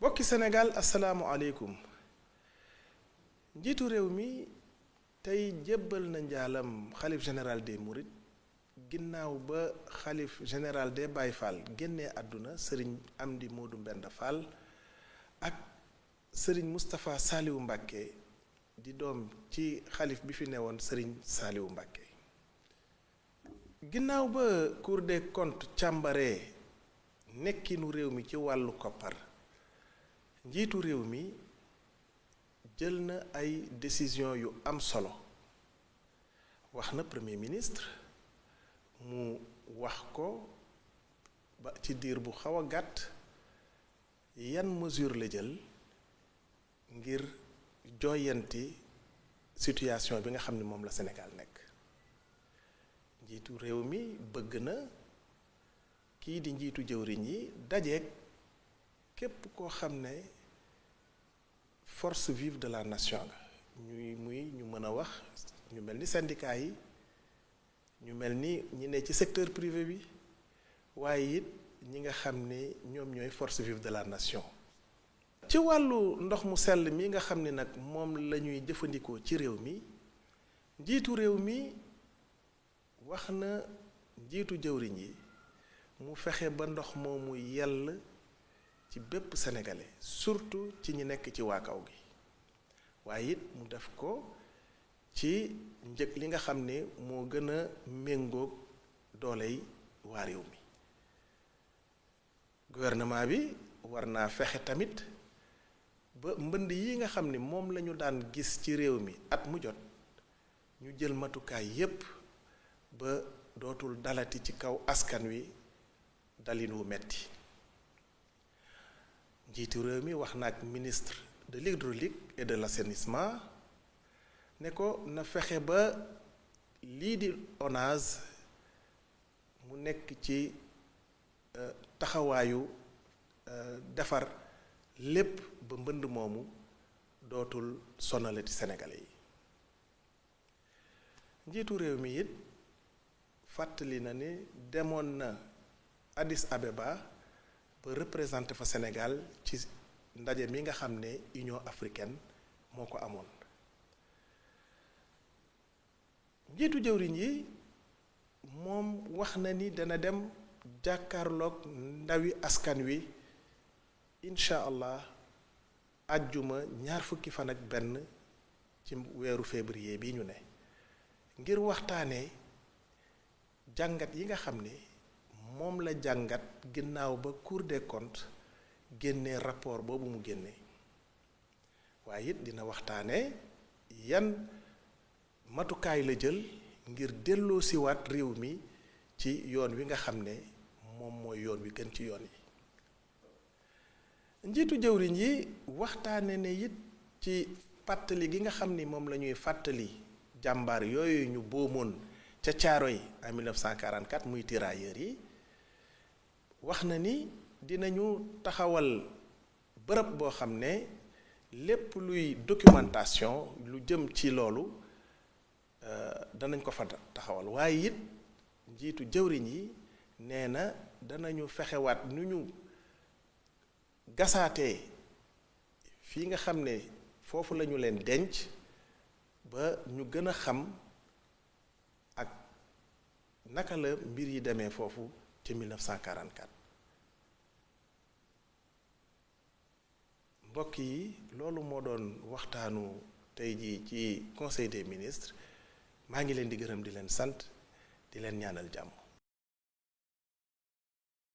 bokki Sénégal asalaamualeykum njiitu réew mi tey jébbal na njaalam xalif général des Mourides ginnaaw ba xalif général des Baye Fall génnee àdduna sëriñ Amdi Modou Mbenda Fall ak sëriñ Moustapha Saliou Mbacké di doom ci xalif bi fi newoon sëriñ Saliou Mbacké ginnaaw ba Cour des comptes càmbaree nekkinu réew mi ci wàllu koppar njiitu réew mi jël na ay décision yu am solo wax na premier ministre mu wax ko ba ci diir bu xaw a gàtt yan mesure la jël ngir jooyanti situation bi nga xam ne moom la Sénégal nekk njiitu réew mi bëgg na kii di njiitu jëwriñ yi dajeek képp koo xam ne force vive de la nation nga ñu mën a wax ñu mel ni syndicat yi ñu mel ni ñi ne ci secteur privé bi waaye it ñi nga xam ne ñoom ñooy force vive de la nation. ci wàllu ndox mu sell mi nga xam ne nag moom la ñuy jëfandikoo ci réew mi njiitu réew mi wax na njiitu jëwriñ yi mu fexe ba ndox moomu yell ci bépp sénégalais surtout ci ñi nekk ci waa kaw gi waaye it mu def ko ci njëg li nga xam ne moo gën a méngoog dooley waa réew mi gouvernement bi war naa fexe tamit ba mbënd yi nga xam ne moom lañu daan gis ci réew mi at mu jot ñu jël matukaay yépp ba dootul dalati ci kaw askan wi dalin wu metti njiitu réew mi wax na ak ministre de l'hydraulique et de l'assainissement ne ko na fexe ba lii di ONAS mu nekk ci taxawaayu defar lépp ba mbënd moomu dootul sonalati sénégalais yi njiitu réew mi it fàttali na ne demoon na Addis Abeba ba représenté fa Sénégal ci ndaje mi nga xam ne Union africaine moo ko amoon njiitu jëwriñ yi moom wax na ni dana dem jàkkaarloog ndawi askan wi incha allah àjjuma 21 ci weeru février bi ñu ne ngir waxtaanee jàngat yi nga xam ne moom la jàngat ginnaaw ba Cour des comptes génnee rapport boobu mu génne waaye it dina waxtaane yan matukaay la jël ngir delloo siwaat réew mi ci yoon wi nga xam ne moom mooy yoon wi gën ci yoon yi njiitu jëwriñ yi waxtaane ne it ci fàttali gi nga xam ni moom la ñuy fàttali jàmbaar yooyu ñu boomoon ca Caaroy en 1944 muy tirailleurs yi wax na ni dinañu taxawal bërëb boo xam ne lépp luy documentation lu jëm ci loolu danañ ko fa taxawal waaye it njiitu jëwriñ yi nee na danañu fexewaat nu ñu gasaatee fii nga xam ne foofu lañu leen denc ba ñu gën a xam ak naka la mbir yi demee foofu ci 1944 mbokk yi loolu moo doon waxtaanu tey jii ci conseil des ministres maa ngi leen di gërëm di leen sant di leen ñaanal jàmm